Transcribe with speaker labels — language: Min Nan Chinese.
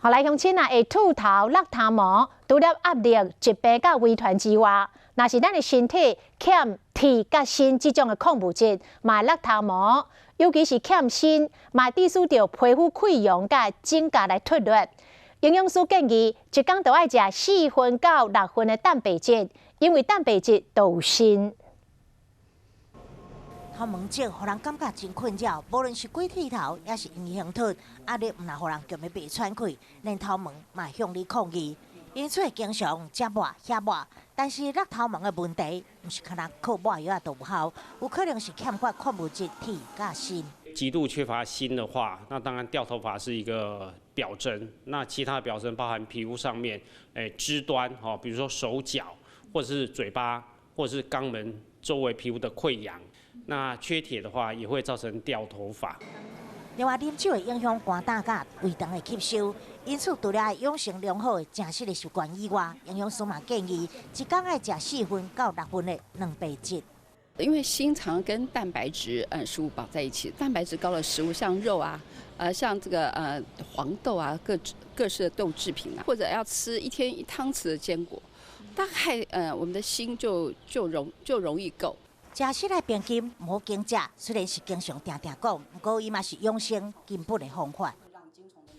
Speaker 1: 予來鄉親啊，會禿頭、落頭毛，除了壓力、疾病佮遺傳之外，若是咱的身體欠鐵佮鋅這種的礦物質，嘛會落頭毛，尤其是欠鋅，嘛會致使著皮膚潰瘍佮指甲來脫落。營養師建議，一工著愛食四份到六份的蛋白質，因為蛋白質都有鋅。
Speaker 2: 頭毛少，予人感覺真困擾。無論是鬼剃頭，抑是黃胸脫，壓力毋但予人強欲袂喘氣，連頭毛嘛會向你抗議。因此會經常這抹遐抹，但是落頭毛的問題，毋是干焦靠抹藥仔就有效，有可能是欠缺礦物質鐵佮鋅。
Speaker 3: 極度缺乏鋅的話，那當然掉頭髮是一個表徵。那其他的表徵包含皮膚上面，肢端，吼，比如說手腳，或者是嘴巴，或者是肛門周圍皮膚的潰瘍。那缺鐵的話，也會造成掉頭髮。
Speaker 2: 另外，啉酒會影響肝膽佮胃腸的吸收，因此除了愛養成良好的飲食的習慣以外，營養師嘛建議一工愛食四份到六份的蛋白質。
Speaker 4: 因為鋅常跟蛋白質食物綁在一起，蛋白質高的食物像肉啊，像這個黃豆啊，各各式的豆製品啊，或者要吃一天一湯匙的堅果，大概我們的鋅就容易夠。
Speaker 2: 食食愛平均，毋好緊食。雖然是經常定定講，毋過伊嘛是養生根本的方法。